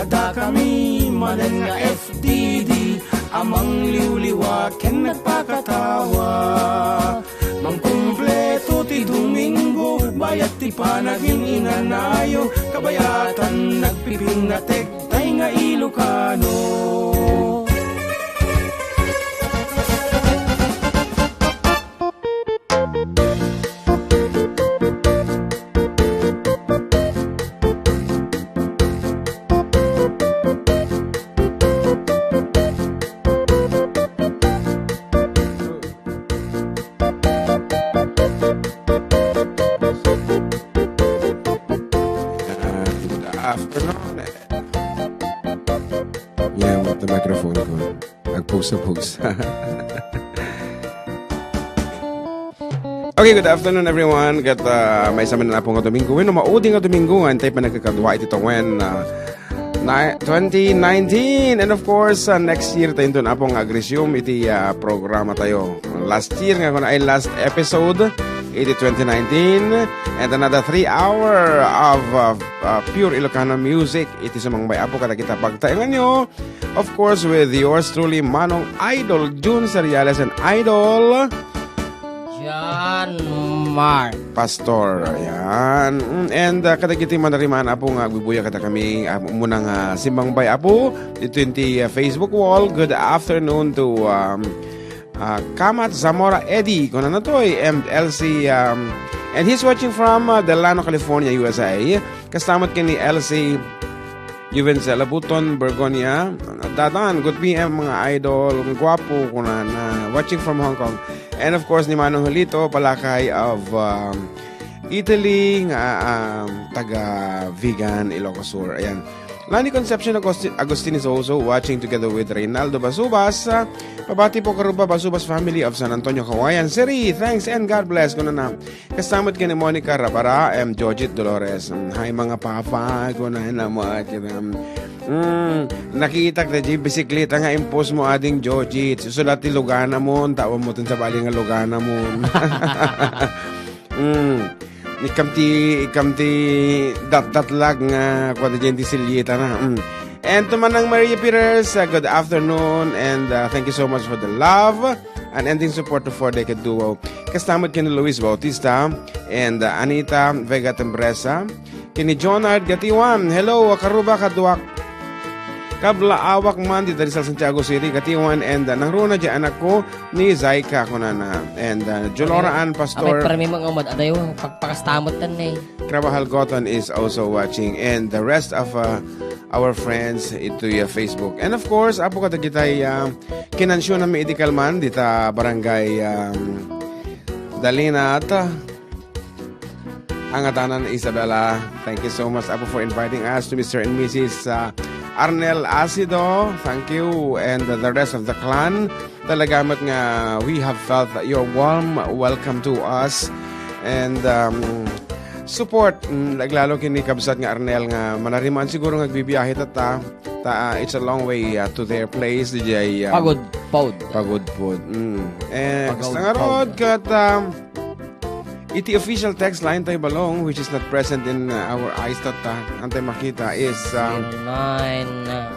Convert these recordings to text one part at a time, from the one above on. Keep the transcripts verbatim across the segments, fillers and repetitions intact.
Dakami manen nga F D D a mangliwliwa ken nagpakatawa. Mangkumpleto ti Domingo, bayat ti panagin-inanayo, kabayatan nagpipinnatek tay nga Ilocano. Ah, good afternoon. Yeah, with the microphone ko. Nagpugsa-pugsa. Okay, good afternoon, everyone. Ket, ah, maysa man nga Domingo wenno maudi nga Domingo nga intay panagkakadua iti tawen, ah, ni-, twenty nineteen. And of course, ah, next year, tayo doon, Apo, nga ag-resume iti, ah, programa tayo. Last year nga kuno ay last episode iti twenty nineteen. And another three hour of, ah, ah, pure Ilocano music iti sumangbay, Apo, kadagita pagtaenganyo. Of course, with yours truly, Manong Idol Jun Seriales and Idol John Mark Pastor. Ayan. Mm, and, uh, kadagiti manariman, Apo, nga agbubuya kadakami, uh, muna nga simangbay, Apo, dito iti, uh, Facebook wall. Good afternoon to, um, uh, Kamat Zamora Eddie, kunana toy, and Elsie, um, and he's watching from, uh, Delano, California, U S A. Kasta met ken ni Elsie Juvencela Buton, Bergonia. Datan, good P M, mga idol. Ang gwapo, kunana. Watching from Hong Kong. And of course, ni Manong Julito Palakay of, um, Italy, nga, um, taga Vigan, Ilocos Sur. Ayan. Lani Concepcion Agosti-, Agustin is also watching together with Reynaldo Basubas. Uh, pabati po, Karuba Basubas family of San Antonio, Cauayan City. Thanks and God bless, kunana. Kasta met ken ni Monica Rabara, em, Jojit Dolores. Mm, hi, mga papa, kunana met ket, em, mm, nakitak ta di bisikleta nga impost mo, ading Jojit. Susulat ti luganamon, tawag mo tin sabali nga luganamon. Mm. Ikam ti, ikam ti datdatlag nga kuwada diyan ti silyeta na. Mm. And to Manang Maria Peters, uh, good afternoon, and, uh, thank you so much for the love. Unending support to Four Decade Duo. Kasta met ken ni Luis Bautista and, uh, Anita Vega Tembresa. Ken ni Jonard Gatiwan. Hello, Karuba, kaduak. Kablaawak man dita Rizal, Santiago City, Gatiwan, and, uh, nangruna di anakko ni Zaika, kunana. And, uh, Jolora Ann Pastor. Apay, parang may mga umad, adayo, pagpakastamot tan, eh. Carvajal Goton is also watching, and the rest of, uh, our friends itoy, uh, Facebook. And of course, Apo, kadagitay, uh, kinansyonami idi kalman dita barangay, um, Dalinat. Angatanan Isabela, thank you so much, Apo, for inviting us to Mister and Missus, uh, Arnel Asido. Thank you, and the rest of the clan. Talaga met nga we have felt your warm welcome to us and, um, support, mm, laglalo ken ni kabsat nga Arnel nga manariman siguro nga agbibiahe tatta. Ta, ah, it's a long way, ah, to their place, diay, ah, Pagudpod. Pagudpod. Mm. Eh, Pagudpod. Kasta ngarud ket, um, iti official text line tayo, Balong, which is not present in, uh, our eyes tatta, antay makita is, um, zero nine, uh,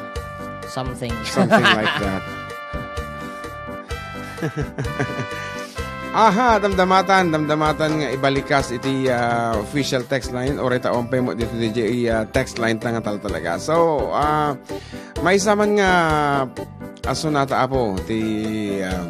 something. Something like that. Aha, damdamatan, damdamatan nga ibalikas iti, ah, official text line, uray ta umpay mo dito D J, ah, text line ta nga tal-, talaga. So, ah, maysa man nga asunata, Apo, ti, ah,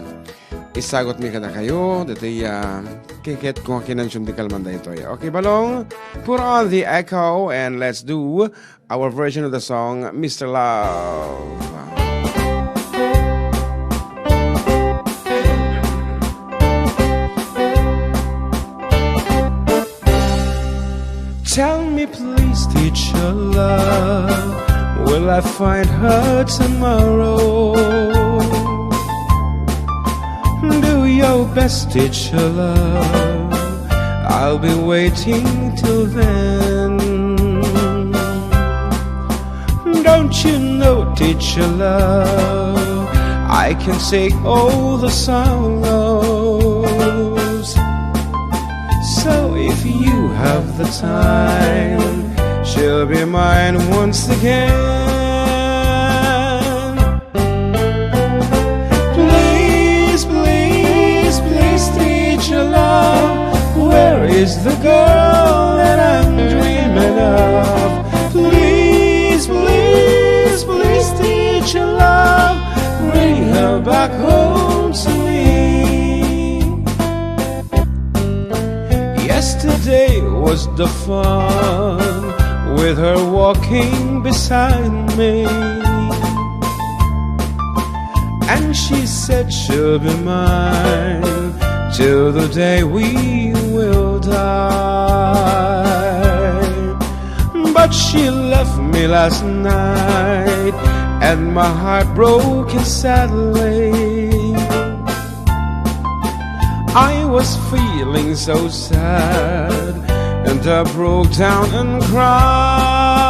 isagut mi kadakayo, ditoy, ah, kiket ko nga kinansyom di kalman daytoy. Okay, Balong, put on the echo and let's do our version of the song, Mister Love. Tell me, please, teacher love, will I find her tomorrow? Do your best, teacher love. I'll be waiting till then. Don't you know, teacher love, I can take all the sorrows. So if you have the time, she'll be mine once again. is the girl that I'm dreaming of. Please, please, please, teacher love, bring her back home to me. Yesterday was the fun with her walking beside me. And she said she'll be mine till the day we will die. But she left me last night, and my heart broken sadly. I was feeling so sad, and I broke down and cried.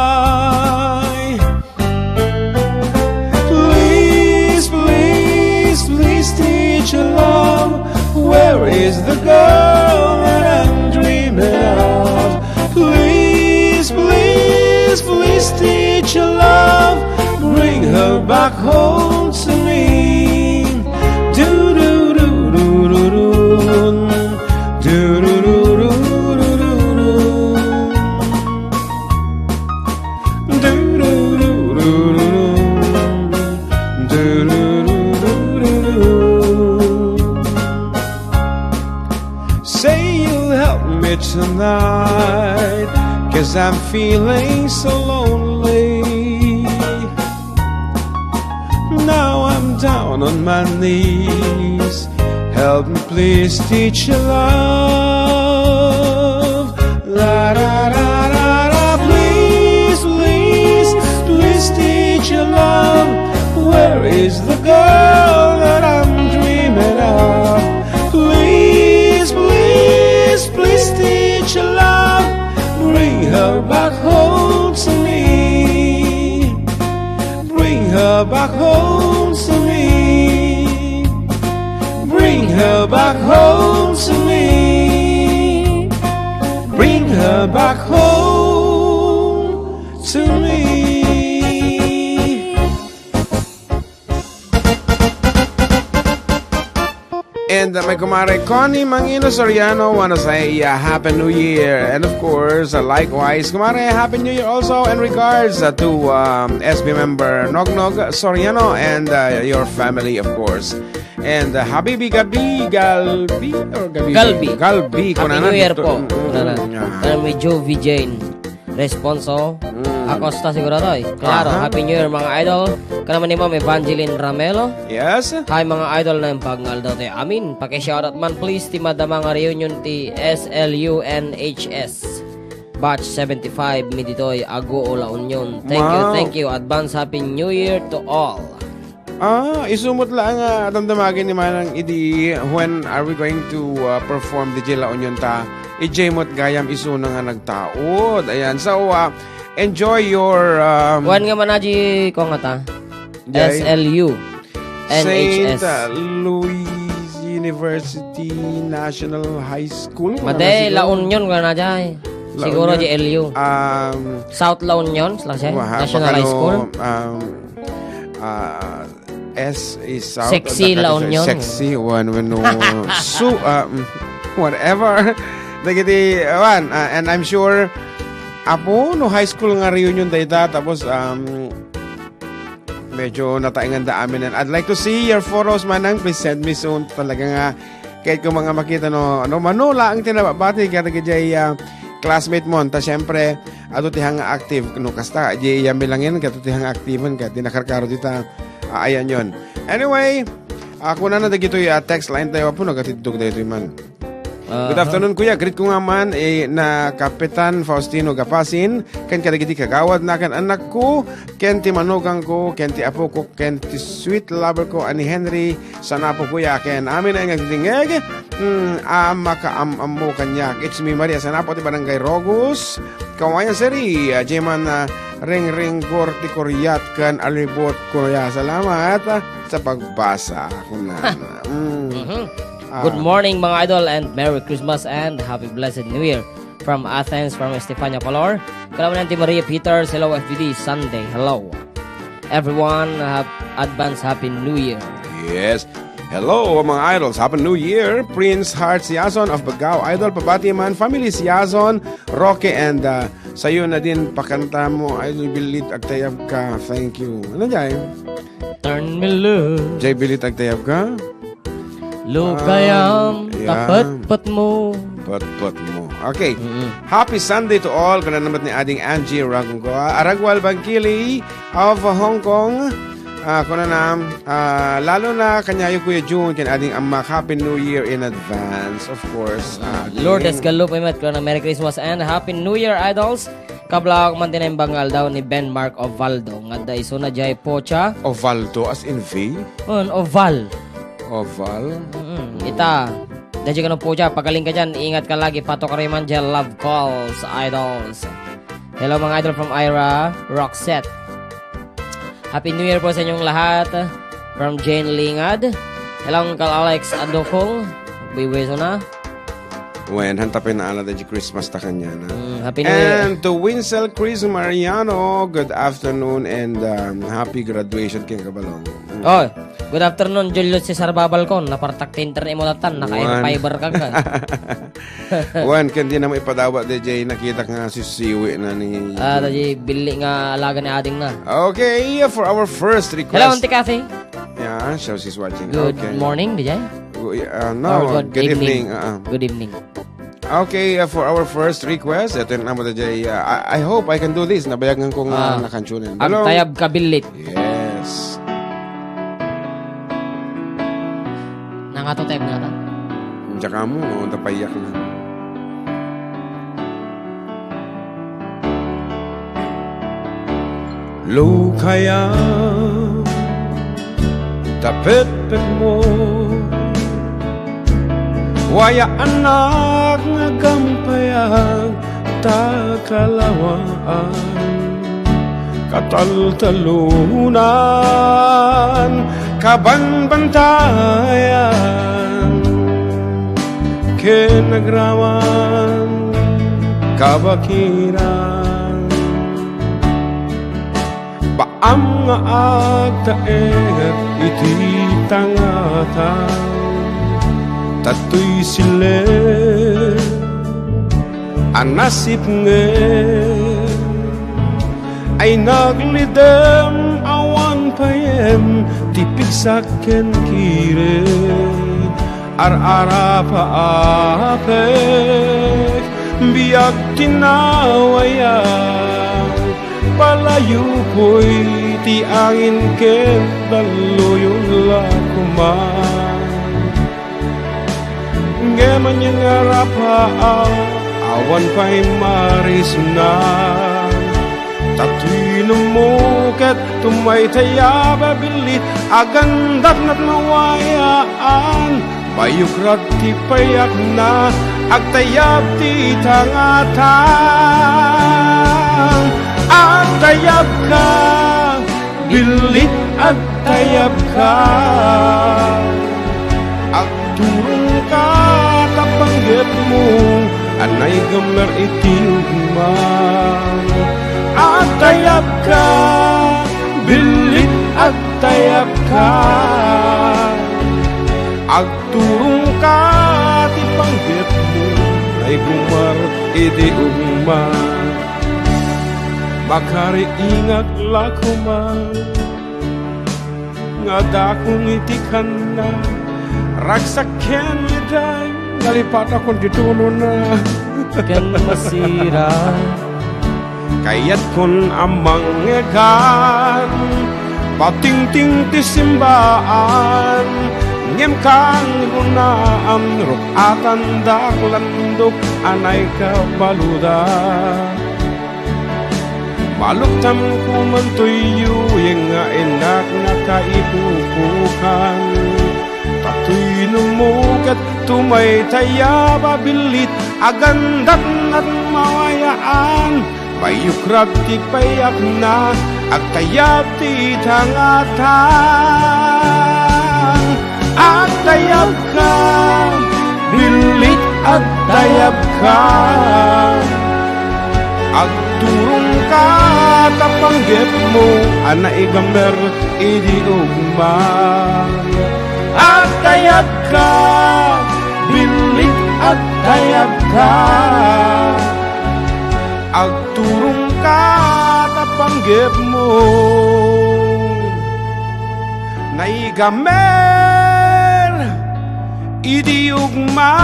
Please, please, please, teacher love, where is the girl that I'm dreaming of? Please, please, please, teacher love, bring her back home to me. Do do do do do do. Do do do do do do do. Say you'll help me tonight, cause I'm feeling so lonely. Now I'm down on my knees. Help me, please, teacher love. La da da da da, please, please, please, teacher love. Where is the girl that I'm dreaming of? Please, please, please, teacher love, bring her back home to me. Bring her back home to me. Bring her back home to me. Bring her back home to me. And, uh, my kumare Connie Mangino Soriano wanna say, uh, Happy New Year. And of course, uh, likewise, kumare, Happy New Year also. And regards, uh, to, um, S B member Nognog Soriano and, uh, your family, of course. And, uh, Habibi Gabi, Galbi, or Gabi? Galbi. Galbi, Happy kunana New Year dito. Po. Mm, mm, kunana. Mm, ah. Kami Jovi Jane. Responso, Mm. Acosta siguro to, eh. Klaro, Aha. Happy New Year, mga idol. Kanaman ni Ma'am Evangeline Ramelo. Yes. Hi, mga idol, na yung pagngaldaw tayo. Amin, paki-shoutout man, please, ti madama nga reunion ti S L U N H S. Batch seventy-five, mi ditoy, Aguo, La Union. Thank you, Wow. thank you. Advance Happy New Year to all. Ah, isu met laeng nga damdamagen ni Manang idi, when are we going to, uh, perform diay La Union ta? Idiay met gayam isuna nga nagtaud. Ayan. So, uh, enjoy your, um, Kuan nga manaji ko nga ta? Diay S L U N H S. Saint, uh, Louis University National High School. Madi, La Union ka na diay. La Siguro Union. Diay L U. Um, South La Union, lang siya. Wa-, National High School. Um, uh, S is South, Sexy La Union. Sexy, one, one, no, so, uh, mm, whatever. Dagiti, uh, one, uh, and I'm sure, apo, no, high school nga reunion dayta, tapos, um, medyo nataengan da amin. And I'd like to see your photos, Manang. Please send me soon. Talaga nga, kahit ko mga makita, no, ano, mano laeng ti nababati, kaya kaya, uh, classmate mo. Ta, siyempre, ato ti hang active, no, kasta, di iya milangin, kato ti hang active, kaya di nakarkaro dita. Ah, ayan yun. Anyway, ako na na dagitoy, ah, text line tayo po, nagatiddog tayo ito man. Good Aha. afternoon, kuya. Greet ko nga man, eh, na Kapitan Faustino Gapasin, ken kadagiti kagawad na ken anak ko, ken ti manugang ko, ken ti apo ko, ken ti sweet lover ko, ani Henry, sana po, kuya, ken amin ay nagdingeg, mm, a makaam-ammo kaniak. It's me, Maria Sanapo, ti Barangay Rogus, Kawayan City, ah, Jeman, ah, Ringringgor ti Kuriat ken Alibot, kuya. Salamat, ah, sa pagbasa. Kunana. Mm. Mhm. Ah. Good morning, mga idol, and Merry Christmas and Happy Blessed New Year. From Athens, from Estefania Palor. Kalaman ti Maria Peters, hello, F B D, Sunday, hello. Everyone, have advance Happy New Year. Yes. Hello, mga idols. Happy New Year. Prince Heart Siason of Bagao. Idol, pabati man. Family Siason, Roque, and uh, sayo na din pakanta mo. Idol Billit, agtayab ka. Thank you. Ano jay? Turn me loose. Jay Billit, agtayab ka? Lugayam, Um, yeah. Tapatpat mo. Patpat mo. Okay. Mm-mm. Happy Sunday to all. Kuna naman ni Ading Angie Ranggo. Aragwal Bangkili of Hong Kong. Ah, kuna na, ah, lalo na kanyayo Kuya Jun, ken Ading Ama, Happy New Year in advance, of course. Ah, Lourdes Ading. Galup, Emet, kuna, Merry Christmas and Happy New Year, idols. Kablak man ti naimbag nga aldaw ni Ben Mark Ovaldo, nga adda isuna jay Pocha. Ovaldo as in V? Un, Oval. Oval? Mm-mm. Ita, da jay kano Pocha, pagaling ka dyan, ingat ka lagi, pato ka rin man dyan, love calls, idols. Hello, mga idol from Ira, Roxette. Happy New Year po sa inyong lahat. From Jane Lingad. Hello, Uncle Alex Adokong. Buybuy so na. Wen, hanta pay naala da di Christmas ta kanya na. Mm, Happy New Year. And to Winsel Chris Mariano, good afternoon and um, happy graduation ken kabalong. Mm. Oh, good afternoon, Julius Cesar Babalcon. Napartak ti internet mo datan, naka-air Wan. Fiber ka ka. Wan, ken di na mo ipadawat, D J, nakita nga sisiwi na ni Ah, da di Billit nga alaga ni ading na. Okay, for our first request. Hello, Auntie Cathy. Yeah, so she's watching. Good Okay. morning, D J. Gu-, uh, no, Or good good evening. evening. Uh-uh. Good evening. Okay, uh, for our first request, ito yung naman, D J. Uh, I, I hope I can do this. Nabayagan ko nga Ah. nakantunin. Hello. Agtayab ka, Billit. Yes. Nangato tayo nga ta? Diyan ka mo, no? Napayak na. Lukaya, tapetpet mo. Waya anak nga gampayag ta kalawaan. Kataltalunan, kabanbantayan, ken agraman, kabakiran. Baam nga agtaeng iti tangatan, tattoy silet a nasipnget ay naglidem awan payen ti pigsak ken kirem. Ar-arapaapek, biag ti nawayan, palayo koy ti angin ket dalluyon la koma. Ngem ania nga rapaak, awan pay marisna. Ta tuinummo ket tumaytayab a Billit, agandatnat mawayaan. Bayukrad ti payakna, agtayab ti tangatan. Agtayabka, Billit, agtayabka. Agturongka ta panggepmo a naigammer iti ugma. Agtayabka, Billit, agtayabka. Agturongka ti panggepmo, naigammer iti ugma. Makariingak la koma nga dakong iti kanna, ragsak ken iday, nalipatakon ti tulona. Ken masira. Kayatkon a mangngegan, patingting ti simbaan, ngem kangrunaam, ruk-atandak landok a naikabaluda. Maluktam koman toy yuyeng nga innak nakaipupukan. Ta tuinummo ket tumaytayab a Billit, agandatnat mawayaan. Bayukrad ti payakna, agtayab ti tangatan. Agtayabka, Billit, agtayabka. Agturongka ta panggepmo a naigammer idi ugma. At Agka, billit agtayabka, agturongka ta panggepmo. Naigamer idi ugma.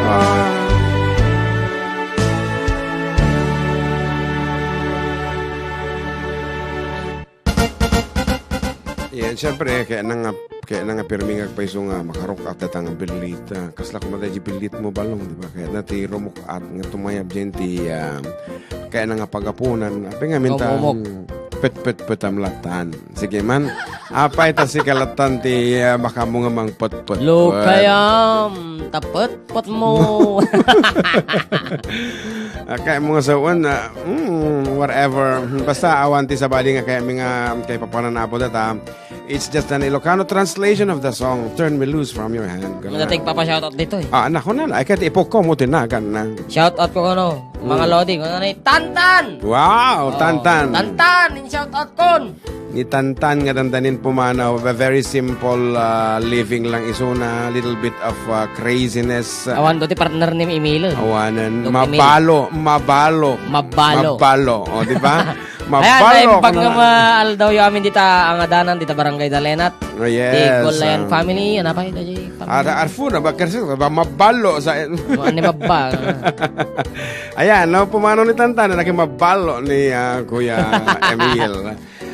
Ah. Yan, siyempre, kayatna nga, kayatna nga pirmi nga agpayso nga makarok at datang ang billit. Ah, kasla koma daydi billit mo, Balong, di ba? Kayatna ti rumuk-at nga tumayab dyan ti, ah, kayatna nga pagapunan. Apay ngamin ta, umok. Pet, pet, pet, am latan. Sige man. Apay ta sika latan ti, ah, baka mo nga mangpetpet. Lokayam, tapetpet mo. Ah, kaya mo nga sawan na, mm, whatever. Basta awan ti sabali nga kaya mi nga kay papananapo data. It's just an Ilocano translation of the song, Turn Me Loose From Your Hand. Ganun. Madating papa-shoutout dito eh. Ah, naku na, ay, kahit ipok ko mo tinagan na. Shoutout ko ano, mga lodi, kung ano ni Tantan! Wow, oh, Tantan. Tantan, in shoutout ko! Ni Tantan nga dandanin pumanaw, a very simple, ah, living lang isuna, little bit of, ah, craziness. Awan do ti partner ni Emil. Awanan, Doc Emil. Mabalo, mabalo. Mabalo. Mabalo, o, di ba? Ayan, mabalo naimbag nga maaldaw yo amin dita angadanan, dita Barangay Dalenat. Oh, yes. Ti Golayan, ah, family, ano pa yun? Ar-, arfu na ba, kersi, ba, mabalo sa. Ano ni mabba? Ayan, no, pumanaw ni Tantan, na naging mabalo ni, ah, Kuya Emil.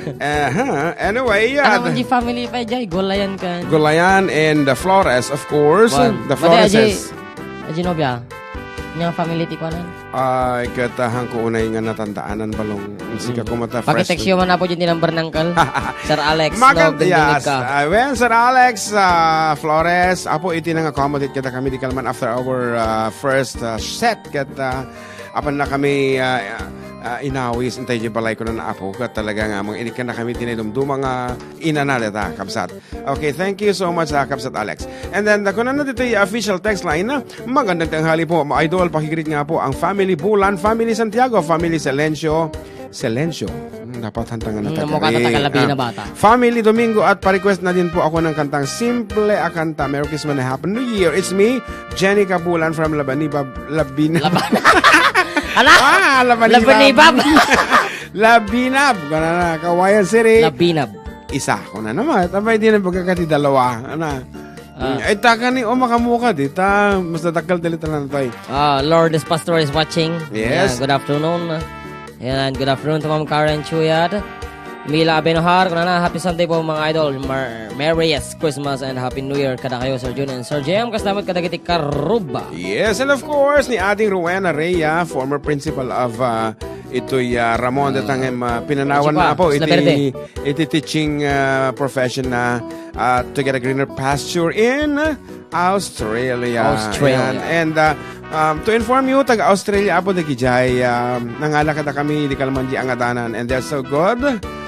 Aha, anyway, yeah. Ano man di family pa, Jay? Golayan ka. Golayan and the Flores, of course. Wan. The Pati Flores aji, is aji nobya. Nya family ti kuanan? Ay, katahan ko unay nga natandaanan, Balong. Sika kumata fresh. Pakitext yo man, Apo, dyan ti number ni Uncle. Sir Alex, Magand-, no, yes. Dingdingig ka. Ah, well, Sir Alex, ah, Flores, Apo, iti nang accommodate kita kami di kalman after our, ah, first, ah, set. Ket, ah, apan na kami, ah, ah, inawis, intay di balay ko na, Apo. Ket talaga nga, mga inikkan na kami, tinidumduma nga inana data, kabsat. Okay, thank you so much, ah, Kabsat Alex. And then, kuna na dito yung official text line, ah, "Magandang tanghali po, mga idol. Pakigreet nga po ang family Bulan, family Santiago, family Silencio." Silencio. Hmm, dapat hantangan na. Hmm, taga mukha na taga Labina ah, bata. Family Domingo at pa-request na din po ako ng kantang simple a kanta. Merry Christmas and Happy New Year. It's me, Jenny Kabulan from Labanibab, Labina. Laban-, Ala? Ah, Labanibab. Labanibab. Labinab. Kuna na, Kawayan City. Labinab. Isa ko na naman. Abay, di na pagkakati dalawa. Ana? Ah. Mm, ay, taka ni, o, makamuka, di ta, mas nadakkel dali tanan to, eh. Ah, Lourdes Pastor is watching. Yes. Yeah, good afternoon. Yan, good afternoon to Ma'am Karen Chuyad. Mila Abenohar, kunana, "Happy Sunday po, mga idol. Mer-, Merry Christmas and Happy New Year kadakayo, Sir Jun and Sir Jem. Kastamot kadagiti karuba." Yes, and of course, ni Ading Rowena Rhea, former principal of, uh, itoy, uh, Ramon, datang, um, uh, pinanawan na po iti Isla Verde. Iti teaching, ah, profession na, ah, to get a greener pasture in Australia. Australia. Ayan. And, ah, um, to inform you, taga Australia, Apo, dagijay, um, nangala kada kami, di kalman di angadanan. And they're so good.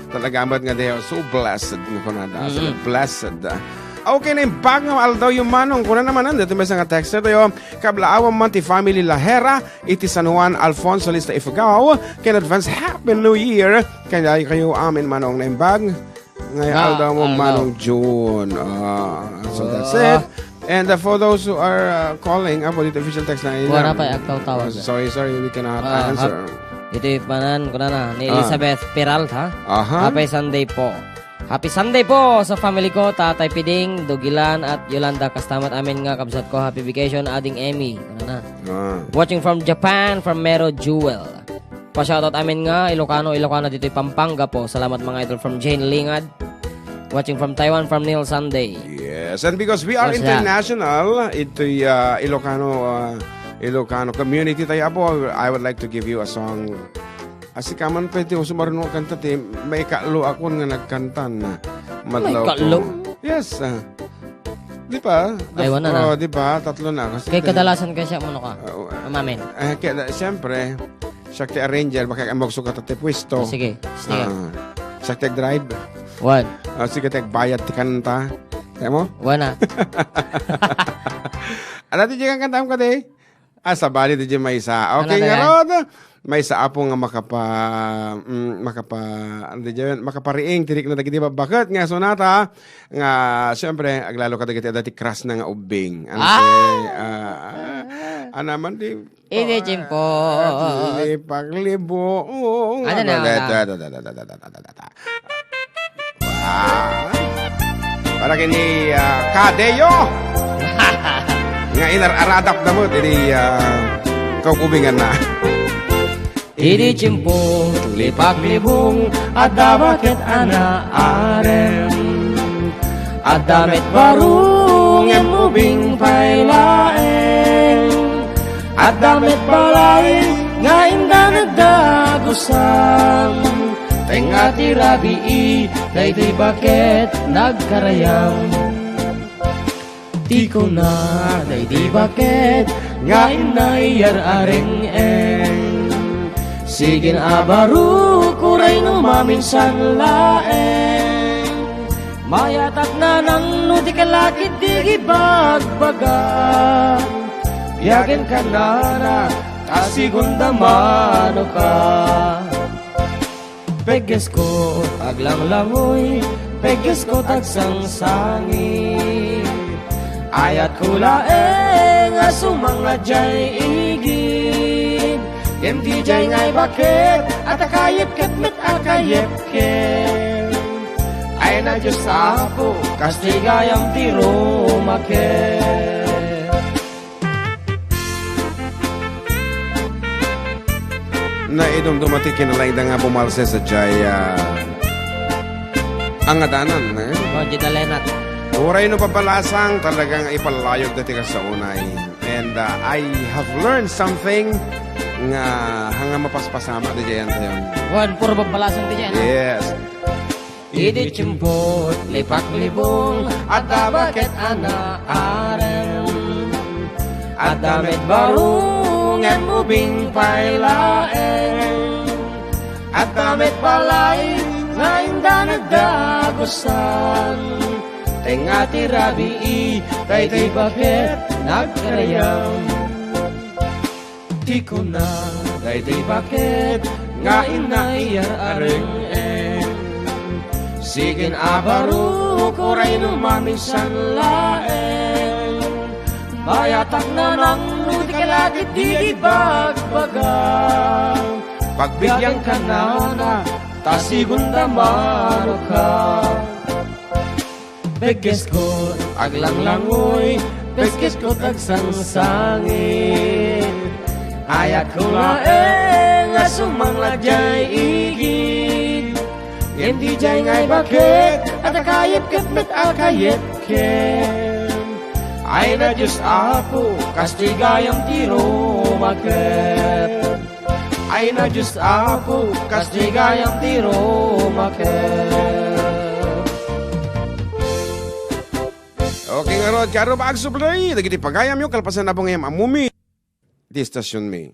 Talaga, amat nga, they are so blessed. Nga kunada, so blessed. Okay, naimbag nga aldaw yung manong. Kuna naman, nandito may isang texter tayo. Kablaawan man ti family Lahera, iti San Juan Alfonso Lista Ifugao, ken advance Happy New Year. Kaya kayo amin manong naimbag. Ngay aldaw mo, Manong June. Ah, so that's it. And, uh, for those who are, uh, calling, ah, for the official text na ina. Wala pa, agtaw-tawag. Uh, sorry, sorry, we cannot answer. Iti panan, kunana, ni Elizabeth Peralta. Aha. Happy Sunday po. Happy Sunday po sa family ko, Tatay Piding, Dugilan, at Yolanda. Kastamat amin nga kabsat ko, happy vacation, Ading Emmy. Ano na? Ah. Watching from Japan, from Mero Jewel. Pa-shoutout amin nga, Ilocano, Ilocana dito'y Pampanga po. Salamat, mga idol, from Jane Lingad. Watching from Taiwan, from Neil Sunday. Yes, and because we are international, ito'y, ah, Ilocano, ah, Ilocano community tayo po, I would like to give you a song. Asika man pwede ko sumaruno kanta ti, may kaalo akon nga nagkanta na. Madlaw ko. Yes, ah. Di ba? Ay, wala na. Oh, di ba? Tatlo na. Kasi kay kadalasan kay siya, mano ka? Ah, Mamamin. Eh, kaya, siyempre, siya ti arranger, baka ang magsukat at ti pwesto. Oh, sige. Sige. Ah, siya ti drive. One. Ah, sige, ti bayad ti kanta. Kaya mo? Wala. Ala, ti kang kanta mo ka, di? Ah, sabali, di maysa. Okay, ano na nga yan? Rod. Maysa, Apo, nga makapa-, mm, makapa-, ano ti diayen? Makapariing ti rikna dagiti babbaket nga sonata, nga, siyempre, aglalo kadagiti adda ti crush na nga ubbing. Ano Ah! ti, ah, ah, anaman ti Idi tiempo. Paglipaglibong. Ano na, ano? Ah. Para kini, ah, Kadeo. Nga inar-aradap na mo, dili, ah, kaubingan na. Idi tiempo, lipaglibong, adda baket a naarem. Adda met baro, ngem ubing pay laeng. Adda met balay, nga inda nagdagusan. Tengnga ti rabii, daydi baket, nagkarayam. Ti kuna daydi baket nga inna iyar-areng-eng. Sigin a baro, uray no maminsan laeng. Mayatak nanang no di ka lakit di ibagbaga. Biagen ka nana, ta sigunda mano ka. Peggesko, aglanglangoy, peggesko, tagsangsangi. Ayatko laeng a sumangla diay igid. Ngem diay ngay baket, a ta kayepket met a kayepken. Ay na Dios Apo, kastigayam ti rumaket. Naidumduma ti kinalaingda nga bumalse sadiay, ah, angadanan, eh. Oh, di dalenat. Uray no pabalasang, talagang ipalayog dati kasaunay. And, ah, I have learned something nga hanga mapaspasama dadiay tayo. Wan, puro pabalasang dadiay, no? Yes. Idi tiempo, lipaglibong, adda baket a naarem. Adda met baro, ngem ubing pay laeng. Adda met balay, nga inda nagdagusan. Tengnga ti rabii, daydi baket, nagkarayam. Ti kuna daydi baket nga inna iyar-areng-eng. Sigin a baro, uray no maminsan laeng. Mayatak nanang no di ka lakit di ibagbaga. Pagbiagka nana, ta sigunda mano ka. Peggesko, aglanglangoy, peggesko, tagsangsangi. Ayatko laeng a sumangla diay igid. Ngem diay ngay baket, a ta kayepket met a kayepken. Ay na Dios Apo, kastigayam ti rumaket. Ay na Dios Apo, kastigayam ti rumaket. Okay, ngarud, karo ba agsublay dagiti pagayamyo, kalpasan na po ngayam amumi ti estasyonmi.